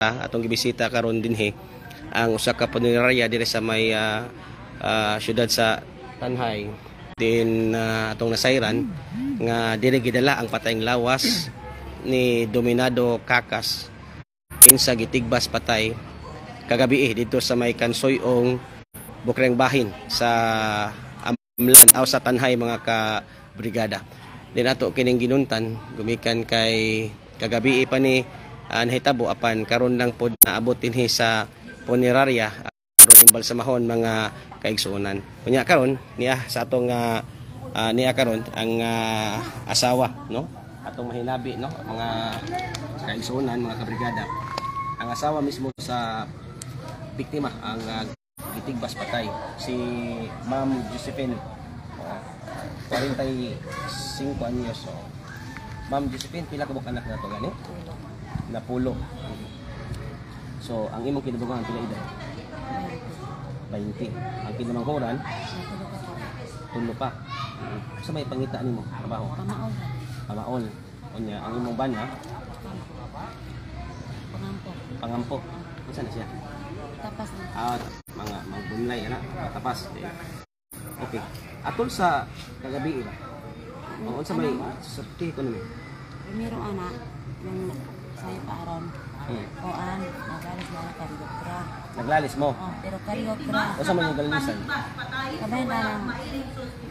Atong gibisita karon dinhi ang usa ka punerarya diri sa may syudad sa Tanjay din, atong nasayran nga diri gidala ang patayng lawas ni Dominado Kakas kinsa gitigbas patay kagabi dito sa may Kansoyong, Bukreng Bahin sa Amlan aw sa Tanjay, mga ka brigada. Din ato kining ginuntan gumikan kay kagabi pa ni nahitabo, apan karon lang pod naabot dinhi sa punerarya aron imbalsamahon, mga kaigsuonan. Unya karon niya sa atong niya karon ang asawa, no, atong mahinabi, no, mga kaigsuonan, mga kabrigada, ang asawa mismo sa biktima ang gitigbas patay, si Ma'am Josephine, 45 anyos. So, Ma'am Josephine, pila ka buok anak na to gani? Napulo. So, ang imong kinabugahan, pila edad? 20. Ang kinamanghuran? Tulo pa. Sa may pangita nimo trabaho? Pamaol. Pamaol. Unya, ang imong bana? Pangampo. Pangampo. Unsa na siya? Tapas na. Ah, mga magbunlay ana, tapas. Okay. Atol sa kagabi ba? O unsa may sa ko nimo? Primero ana, yung sayo pa aron. Oan, nagalis na na kariyokra. Naglalis mo. Oh, pero kariyokra. Unsa man yung galalisan? Kabay na lang.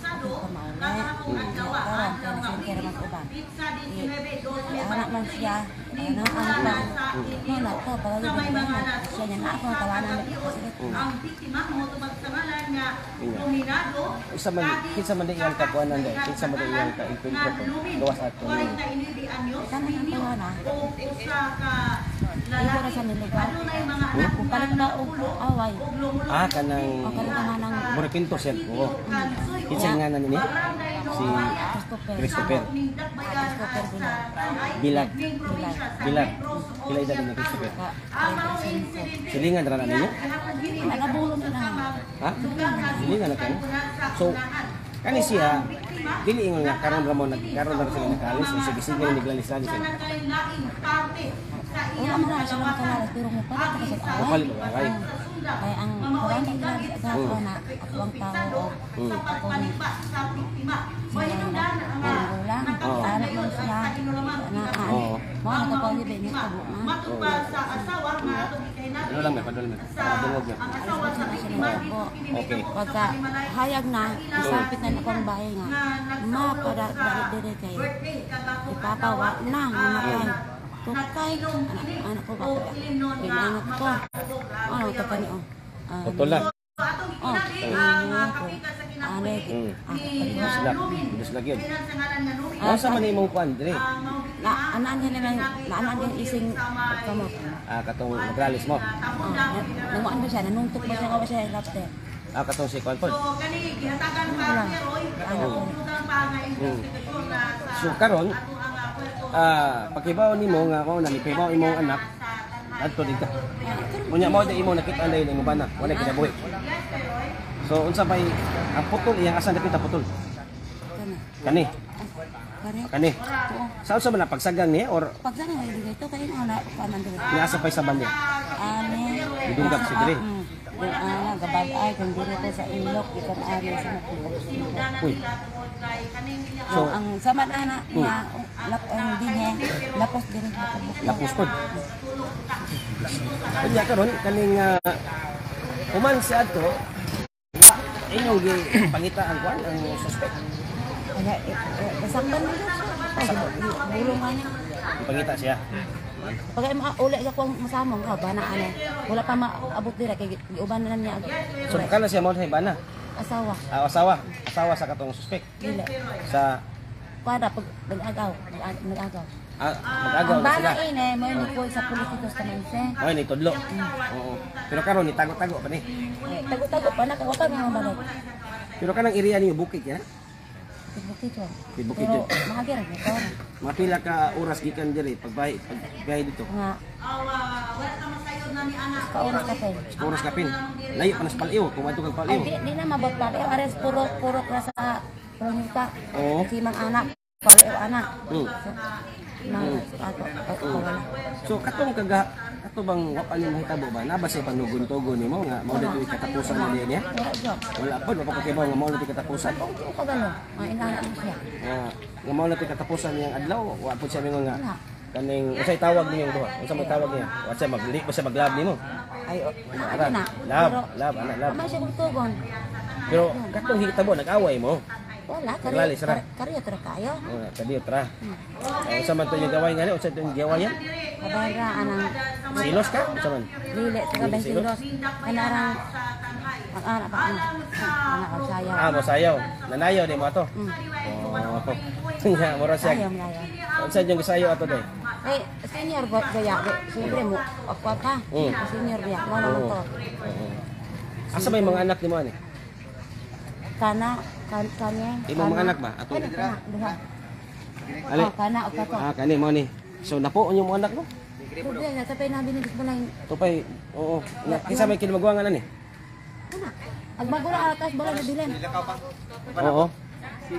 Ako pamaole. Karon, kaya nasinter mas uban. Anak man siya. Ano, ano pa. No, na to, palagi din na. Siya niya na ako, tawanan na. Unsa man, kinsa man di iyang kakuanan dai? Kinsa man di iyang ka enkwentro ko? Gawas ato ninyo. Sana ang tawana. Ibo ra sa nilugar. Kung palit na og away. Ah, kanang O kanang ng Buripinto sir. Oo. Kinsa nga na nini? Si Christopher. Christopher. Christopher Bilar. Bilag. Bilar. Bilag. Pila edad ni Christopher? Ka 35. Silingan ra na ninyo? Nagabulong na. Ha? Silingan na kayo? So, kani siya, dili ingon nga karon ra mo nag karon ra sila nakalis o sige sige naglalis-lalis sila. Wala man na sila makalalas pero mo palit ka sa away. Mupalit og away. Kaya ang kuan ang sa ako na ako ang tao ako sila gulang. Anak man siya. Na mo na kapag di niya tabo na. Ano lang may padol may. Dungog na. Okay. Pagka hayag na, isapit na ako ang bahay nga. Ma, para dali dire kay ipapawa na, namatay. Tukay, anak, anak ko ba? Pinangat ko. Ano, ito pa niyo. Putol lang. Oh, ano ko. Ano, Duslak. Duslak yun. Unsa man imong kuan dire? Na, anaan niya naman, na anaan niya ising kamot. Ah, katong naglalis mo. Oh, nanguan ba siya? Nanuntok ba siya? Kawa siya lapte. Ah, katong si kuan pod. Ano lang? Anak ko. So karon pakibaw nimo nga mao na ni pahibaw imong anak adto dito. Unya mao di imo nakita na imong bana, wala kinabuhi. So unsa may ang putol iyang, asa dapit ang putol? Kana. Kani, Kare. Kani. Oo. Sa unsa man na pagsagang niya or Pag sana nga dito kayo na kanan dito. niasa pay sa niya? Ane. Gidunggab si diri. Ah, gabag ay kung diri ko sa ilok ikan ari sa matulog. Uy. So, ang sama na na nga lap ang dinhe lapos diri lapos. Lapos pod. Unya karon kaning human si adto wa inyong gi pangita ang kuan, ang suspect? Kaya nasaktan mo siya. Bulong nga niya. Pangita siya. Pag ay makauli sa akong masamong ka ba na ano, wala pa maabot dira kay giuban na niya. So kala siya mo sa bana. Asawa. Ah, asawa, asawa sa katong suspect. Dili. Sa Para pag nag-agaw, nag-agaw. Ah, mag-agaw Ang na sila. bana ine, mo ni ko sa politiko sa Manse. Mo ni tudlo. Oo. Pero karon ni tago-tago pa ni. Eh, tago-tago pa na, kaya pa nga mabalik. Pero kanang area niyo bukid ya? Bukid ko. Bukid Pero yun. mahagir ito. Mga pila ka oras gikan diri pagbahi pagbiyahe dito? Nga. Kauras ka pa. Sa oras kapin. Layo pa na sa Pal-iw, kung adto kag Ay, Pal-iw. di na mabot pa. Ares purok purok ra sa Puronyuta. Oo. Si mang anak, Pal-iw anak. Na ato ato wala. So katong kaga kato bang wa pa ni mahitabo ba? Naa ba siya panugon-tugon nimo nga mao dito katapusan na diya niya? Wala jud. Wala po, wa pa ko kibaw nga mao dito katapusan. Kung ko kabalo, nga inana mo siya. Nga nga mao dito katapusan niyang adlaw, wa po siya mingon nga Wala. Kaning unsay tawag niyong duha? Unsa may tawag niya? Wa siya magli ba siya maglab nimo? Ay, oh, Ara, na. lab, Pero, lab, ana lab. Amay siya kong tugon. Pero katong hitabo nag-away mo. Wala, Naglali, sara. kariyo tra kayo. Oh, kadiyo tra. Ay, unsa man to yung gaway nga ni? Unsa to yung gawayan? Kabara anang Silos ka? Unsa man? Dili taga Basilos. Kanarang ang anak pa ano. Anak ko sayaw. Ah, mo sayaw. Nanayaw di mo ato. Oh. Nga mura siya. Ayaw mlayo. Unsa yung gisayo ato day? Ay, senior ba gaya? Siyempre mo, ako ka. Senior biya, mo naman to. Oo. Asa may mga anak nimo ani? Kana, kan kanya. Imong mga anak ba? Ato. Kana, kana, duha. Ali. Oh, kana o kato. Ah, kani mo ni. So napo yung mga anak no? Problema na tapay na binigis mo lang. Tupay. Oo. Nga, kinsa may kinaguangan ani? Kana. Ag bago ra atas bala na bilin. Oo.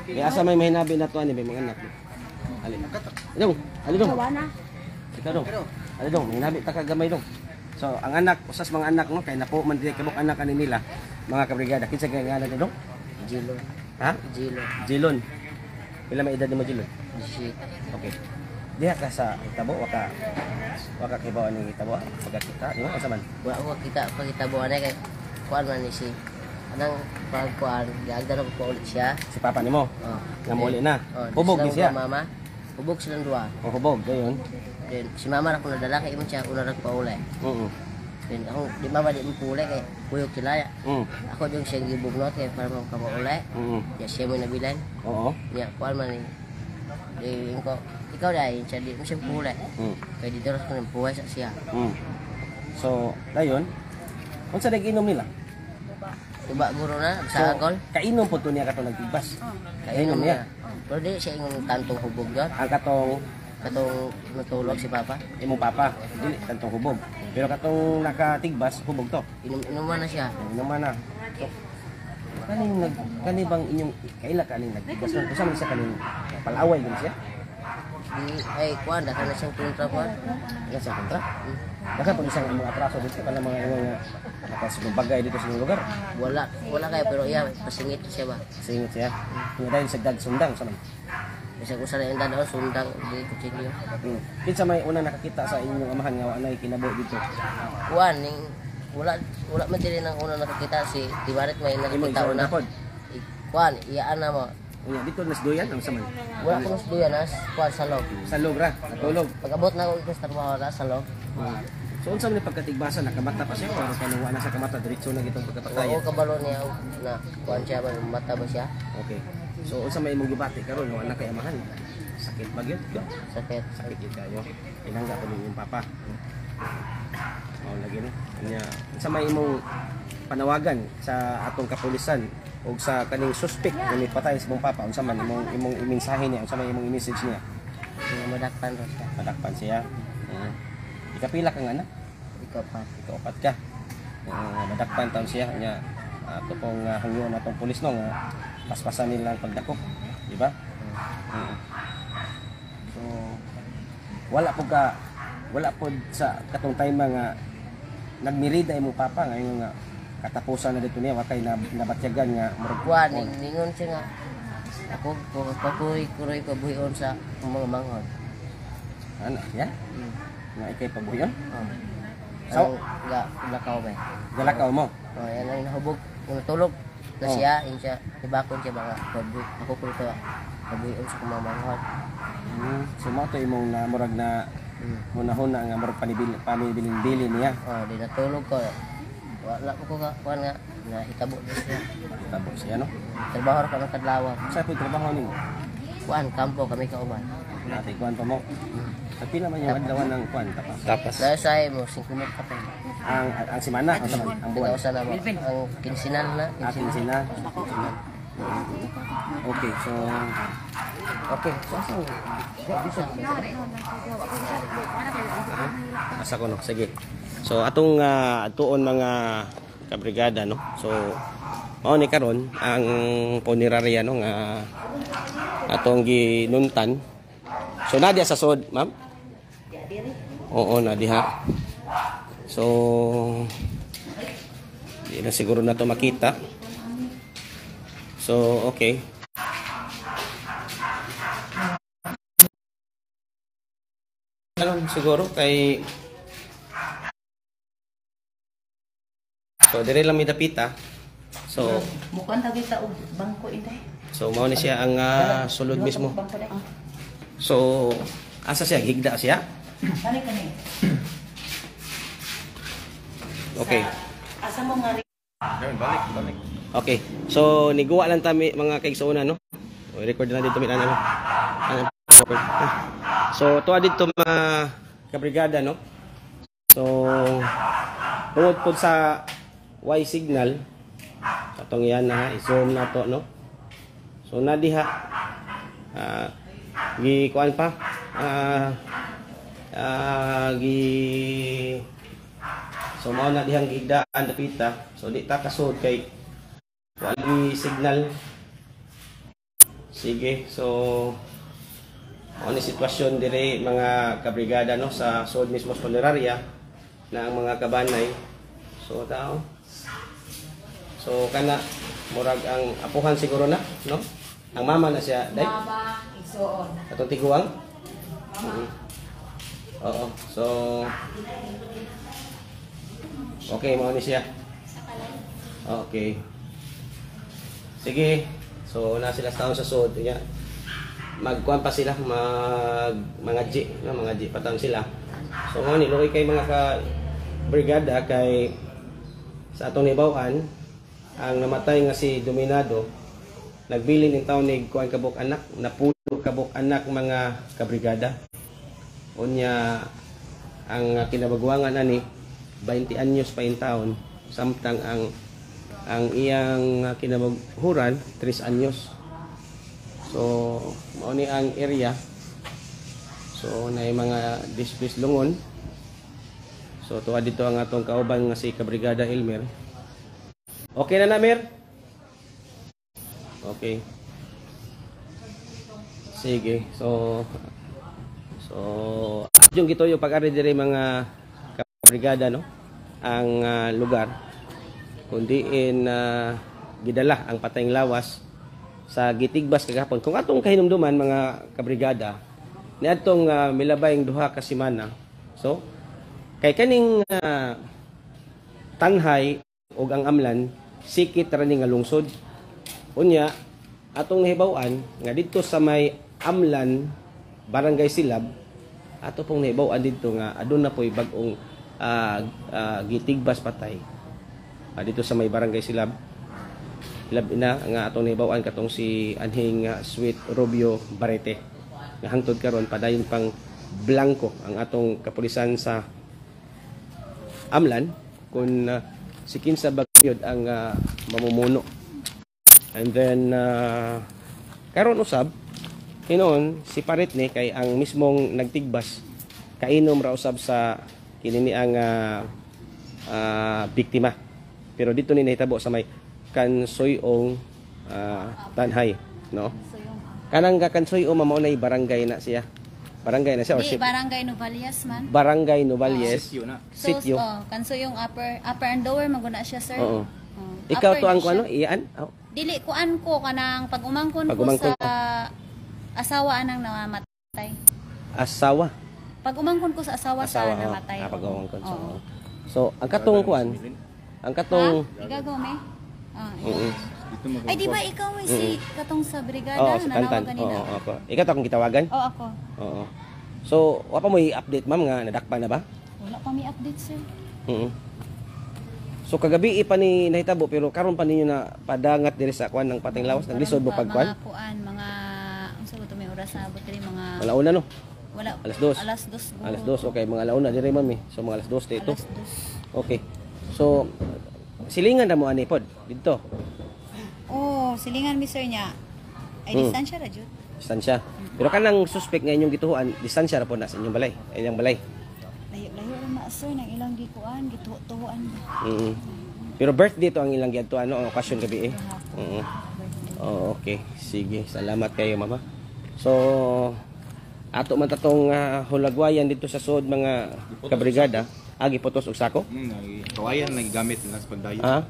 May asa may mahinabi na to ani may mga anak. Ali. Dong, ali dong. Kawana. Ikaw dong. Ali dong, may hinabi ta ka gamay dong. So, ang anak, usas mga anak no kay napo man dili kabuk anak ani nila, mga kabrigada. Kinsa kay ngalan ni dong? Jilo. Ha? Jilo. Jilon. Pila may edad nimo, Jilon? 17. Okay. Diha ka sa itabo, waka kibaw ani itabo pagkakita nimo unsa man? Wa ko kita pagitabo ani kay kuan man ni si anang pagkuan giagdan ko pa ulit siya. Si papa nimo Oh. nga muli na. Oh, Hubog ni silang siya. duha Mama. Hubog silang duha. O hubog dayon. Then si mama ra ko nadala kay imong siya una ra ko pauli. Oo. Then ako di mama di mo pauli kay kuyog sila. Ako yung siyang gibugnot kay para mo ka mauli. Ya siya mo nabilin. Oo. Ya kuan man ni di ko ikaw dai siya di mo siya pauli. Kay dito ra ko nang buhay sa siya. So, dayon unsa nag inom nila? Tuba guro na sa akol. Kainom po to niya katong nagtibas. Kainom niya. niya. Pero di siya ingon tantong hubog yun. Ang katong Katong natulog si Papa. Imong papa, dili tantong hubog. Pero katong nakatigbas, hubog to. Inom inuman na siya. Inuman na. So, kaning nag kani bang inyong kaila kaning nagtigbas man? Unsa man siya kaning palaway gud siya? Di ay kuan daghan na siyang kontra kuan. Yan sa kontra. Daghan pag isang mga atraso dito kanang mga imong nakasugong bagay dito sa inyong lugar. Wala wala kaya pero iya pasingit siya ba. Singit siya. Nga dahil sa dag sundang sa man. Bisag usa na yung dadaon sundang di kutsilyo. Kinsa may una nakakita sa inyong amahan nga wa nay kinabo dito? Kuan ning wala wala man dili nang una nakakita si Tibarit may Imo nakakita isa una. una pod. Kuan iyaan na mo. Unya dito nas duyan ang sa man. Wala ko mas duyan as kuan sa log. Sa lugra, natulog. Pag abot na ako sa trabaho na sa log. So unsa man ni pagkatigbasa, nakamata pa siya o kay wa na sa kamata, diretso na gitong pagkapatay? Oo kabalo niya na kuan siya ba mata ba siya. Okay. So unsa may imong gibati karon wa na kay amahan? Sakit ba gyud? Sakit. Sakit gyud kayo. Inangga ko ninyong papa. Mao lagi ni. Nya unsa may imong panawagan sa atong kapulisan o sa kaning suspect nga nipatay sa imong papa, unsa man imong imong imensahe niya, unsa may imong i-message niya? Nga madakpan ra siya. Padakpan siya. Ikapila kang anak? Ikaw pa. Ikaupat ka. Madakpan taon siya nya ato pong hangyoon atong pulis no nga paspasan nila ang pagdakop, di ba? Oo. So wala po ka wala po sa katong time nga nagmirida imong papa ngayon nga katapusan na dito niya, wa kay nabatyagan nga murag Kuan ning ningon siya nga ako ko papuy kuroy pabuhion sa mga manghod. Ana ya nga ikay pabuhion. Oh. So, So, ga lakaw ba. Galakaw mo. Oh, yan ang nahubog kung natulog na siya, in siya ibakon siya mga pabuhi ako kuroy pa pabuhion sa mga manghod. So mao to imong na murag na hunahuna nga murag panibilin-bilin niya. Oh, di natulog ko. Wala ko ko ka kuan nga nahitabo na siya. Tabo siya no. Trabaho ra ka ng kadlaw. Sa po trabaho nimo? Kuan kampo kami kauban. Nati kuan pa mo. Sa pila man yung adlaw ng kuan tapas? Tapas. Dahil sa mo 5,000 ka pa. Ang semana ang sama ang buwan. Tiga na mo. Ang kinsinan na, Atin kinsinan. sina. Okay, so okay, so asa asa ko no, sige. So atong atuon mga kabrigada no. So mao ni karon ang punerarya no nga atong ginuntan. So na sa sod, ma'am? Oo, na diha. So di na siguro na to makita. So okay. Ano siguro kay So dire lang mi dapita. So Mukuan ta kita og bangko inday. So mao ni siya ang sulod mismo. Bangko day. So asa siya, higda siya? Kani kani. Okay. Asa mo nga Balik, balik. Okay. So niguwa lang tami mga kaigsuonan, no. O, record na dito mi ano. Ano, record. So tuwa dito mga kabrigada, no. So tungod pod sa Y signal atong yan na i-zoom na to, no. So na diha gi kuan pa gi so mao na dihang gigdaan dapita. So di ta kasud kay wala signal. Sige, so mao ni sitwasyon dire mga kabrigada, no, sa sud mismo sa funeraria na ang mga kabanay. So tao. So kana murag ang apuhan siguro na, no? Ang mama na siya, day. Mama, igsuon. Atong tiguang. Oo. So okay, mao ni siya. Okay. Sige. So na sila sa taon sa sud nya. Magkuan pa sila, mag mga G, no, mga G pa taon sila. So mao ni luoy kay mga ka brigada kay sa atong nibaw-an ang namatay nga si Dominado nagbilin ning taon ni kuan kabuk anak, napulo kabuk anak mga kabrigada. Unya ang kinabagwangan ani 20 anyos pa in taon, samtang ang iyang kinabaghuran 3 anyos. So mao ni ang area. So naay mga displaced lungon. So tuwa dito ang atong kauban nga si Kabrigada Elmer. Okay na na, Mer? Okay. Sige. So so yung gituyo pag-ari diri mga kabrigada, no, ang lugar kundi in gidala ang patayng lawas sa gitigbas kagahapon. Kung atong kahinumduman mga kabrigada niadtong milabayng duha ka semana. So kay kaning Tanhay ug ang Amlan sikit ra ni nga lungsod. Unya atong nahibaw-an nga didto sa may Amlan, Barangay Silab, ato pong nahibaw-an didto nga aduna po'y bag-ong gitigbas patay. Dito sa may Barangay Silab. Labi na nga atong nahibaw-an katong si anhing Sweet Rubio Barete. Nga hangtod karon padayon pang blanco ang atong kapulisan sa Amlan kung si kinsa ba gyud ang mamumuno. And then karon usab hinuon si parit ni kay ang mismong nagtigbas kainom ra usab sa kini ang biktima. Pero dito ni nahitabo sa may Kansoyong Tanhay, no? Kanang Kansoyong mao na barangay na siya. Barangay na siya or Di, Barangay Novalias man. Barangay Novalias. Sitio na. So, Sitio. oh, Kansuyong upper, upper and lower maguna siya, sir. Oo. Oh, Ikaw upper to ang na siya. ano, iyaan? Oh. Dili kuan ko kanang pag-umangkon ko Pag-umangkon sa asawa anang namatay. Asawa. Pag-umangkon ko sa asawa, Asawa, sa oh. namatay. Ah, pag-umangkon sa. Oo. So, ang katong kuan, ang katong Ha? Igagaw me? Ah, Oo. Ay, di ba ikaw ay si katong sa brigada Oo, si nanawag Tantan. kanina? Oo, ako. Ikaw to akong gitawagan? Oo, ako. Oo. So, wa pa mo i-update, ma'am, nga nadakpan na ba? Wala pa may update, sir. Oo. So kagabi pa ni nahitabo pero karon pa ninyo na padangat diri sa kuan ng pating lawas, naglisod mo Karon pa, pagkuan? Mga kuan, mga unsa ba to may oras na abot diri mga Alauna, no? Wala. 2:00. 2:00. 2:00, okay, mga alauna diri, ma'am eh. So mga 2:00 dito. 2:00. Okay. So silingan na mo ani pod didto. Oh, silingan mi sir niya. Ay distansya ra jud. Distansya. Pero kanang suspect nga inyong gituhuan, distansya ra po na sa inyong balay. Inyong balay. Layo-layo ra na sir nang ilang gikuan, gituo-tuoan. Pero birthday to ang ilang giadtuan, no, ang okasyon gabi eh. Oo. Oh, okay. Sige, salamat kayo, mama. So, Ato man tatong hulagwayan dito sa sod mga kabrigada. Agi putos og sako. Kawayan naggamit nila sa pagdayo. Ha?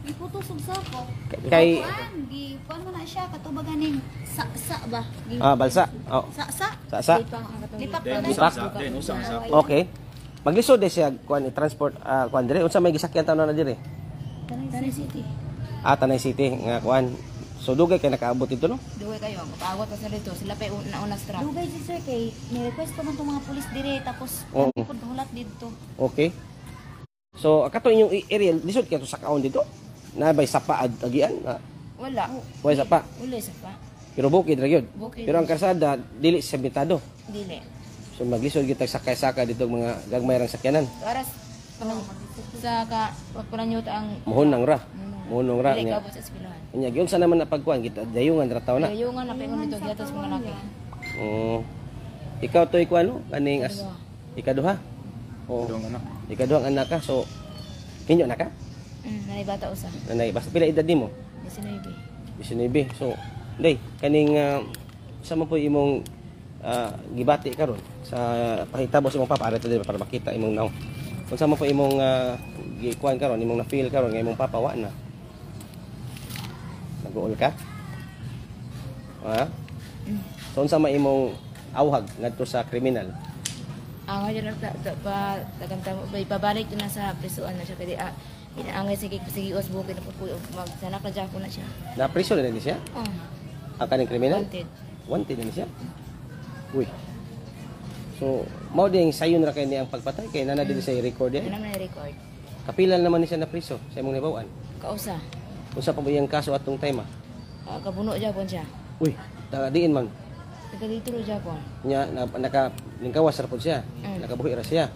Giputos og sako. Kay Kuan, gi kuan man na siya katubagan ganing sa ba. Gi balsa. Oh, sa. Sa. Lipak Then pa na. usa sa, then usa ang sako. Okay. Maglisod de siya kuan i-transport kuan dire unsa may gisakyan taon na dire? Tanay City. Ah, Tanay City nga kuan. So dugay kay nakaabot dito no? Duway kayo, paawat pa sa dito. Sila pa yung nauna sa truck. Dugay si sir kay ni-request pa man tong mga pulis dire tapos Oo. kami pud hulat didto. Okay. So kato inyong area lisod kay to sa kaon dito. Na bay sapa agian? Wala. Way sapa. Uli sa pa. Pero bukid ra gyud. Bukid. Pero ang karsada dili sementado. Dili. So maglisod gyud tag sakay-saka dito mga gagmay rang sakyanan. Aras sa ka pagpuranyot ang Muhunang ra. Muhunong ra Dili nya. kaabot sa eskwelahan. Nya gyud sa naman napagkuan kita dayungan ra taw na. Kayo nga napaingon dito giatos mga laki. Oo. Ikaw to'y kuan no? Kaning as ikaduha. Oo. Dong anak. Ikaduhang anak ka. So minyo na ka? Nanay bata usa. Nanay, basta pila edad nimo? 19. 19. So, day, kaning sa man po imong gibati karon sa pahitabo sa imong papa aray to para makita imong naong. Unsa man po imong gikuan karon, imong na-feel karon nga imong papa wa na. Nag-uol ka? Ha? So unsa man imong awhag ngadto sa kriminal? Ang ngayon lang pa tagamtamo ba ipabalik na sa prisuan na siya kay inaangay sige sige os bukid na po magsanak na dyan na siya. Na priso na ni siya? Oh, Ang kaning kriminal? wanted. Wanted na ni siya. Uy. So, mao ding sayon ra kay ni ang pagpatay kay nana din sa record eh. Ano na record? Kapila naman ni siya na priso sa imong nabawan. Kausa. Unsa pa ba iyang kaso atong time ah? Kabuno Japon siya. Uy, taga diin man. Taga dito ro Japon. Nya na, naka ningkawas ra pud siya. Nakabuhi ra siya.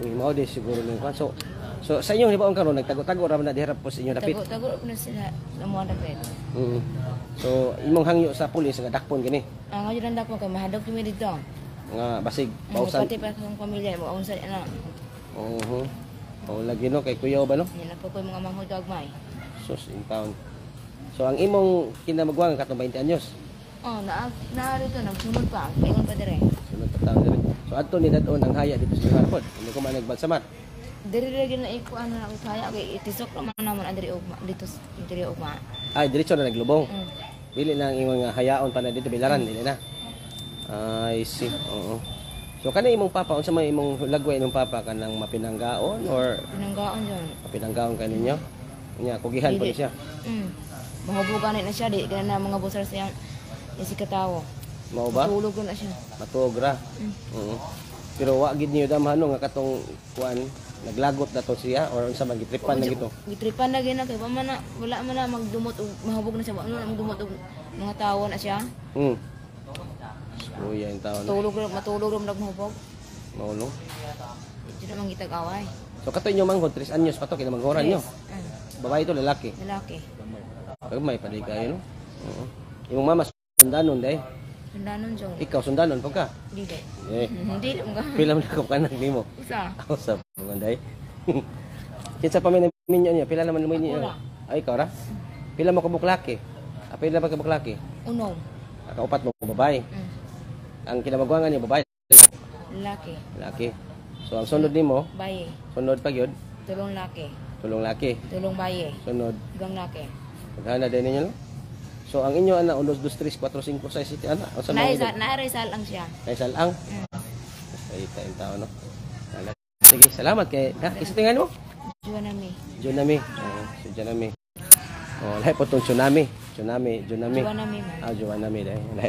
Uy, mao di siguro ning kwan. So, so sa inyong hibaon karon nagtago-tago ra man na diha po sa inyong dapit. Tago tago po na sila sa mga dapit. So, imong hangyo sa pulis nga dakpon kini Ang ngayon lang dako kay mahadlok kami dito. nga basig pausan. Pati pa akong pamilya mo unsa na. Oo. Oh, lagi no kay kuyaw ba no? Yan na po ko yung mga manghod gagmay. Sus in town. So ang imong kinamagwang katong 20 anyos. Oh, na na dito nagsunod pa, paingon pa dire. Sunod pa taon diri. So adto ni dadon ang haya dito sa Harpod. Hindi ko man nagbalsamar. Dire dire na iko ano na kaya kay itisok naman naman andiri ugma dito diri ugma. Ay diretso na naglubong. Dili na ang imong hayaon pa na dito bilaran dili na. I see. Oo. So kana imong papa unsa may imong lagway imong papa kanang mapinanggaon or Pinanggaon jud. mapinanggaon kaninyo? Nya kugihan po ni siya. Mahubugan na siya di kana na mga busar sa iyang si katawo. Mao ba? Matulog na siya. Matuog ra. Oo. Pero wa gid niyo damhan no nga katong kuan naglagot na to siya or unsa man gitripan na gito. Gitripan na gyud na kay wa man na wala man na magdumot og mahubog na siya, wa man na magdumot og mga tawo na siya. Kuya yung tao na. Tulog ra matulog ra nagmahubog. Mao no. Di na mangitag away. So kato inyo manghod 3 anyos pa to kinamanghoran nyo. Babae to lalaki. Lalaki. Pagmay pa di kayo no. Oo. Imong mama sundanon day. Sundanon jud. Ikaw sundanon pag ka. Dili. Eh, Dili mo ka. pila man ako kanak nimo. Usa. Ako sa day. Kinsa pa may minyo niya? Pila naman mo niyo? Ay ikaw ra. Pila mo kabuk laki? Ah, pila pa kabuk laki? Unom. Kaupat mo babae. Ang kinamagwangan niya babae, Lalaki. laki. So ang sunod nimo, Baye. sunod pa gyud, Tulong laki. tulong laki. Tulong baye. Sunod Gang laki. Pagana din ninyo no? So ang inyo ana 1 2 3 4 5 6 7 ana unsa man Naay naay lang siya. Nay salang. Ay tayong tao no. Sige, salamat kay ha, isa tingan mo. Junami. Junami. Oh, si Junami. Oh, lahi po tong tsunami. Tsunami, Junami. Junami man. Ah, Junami dai. Lahi.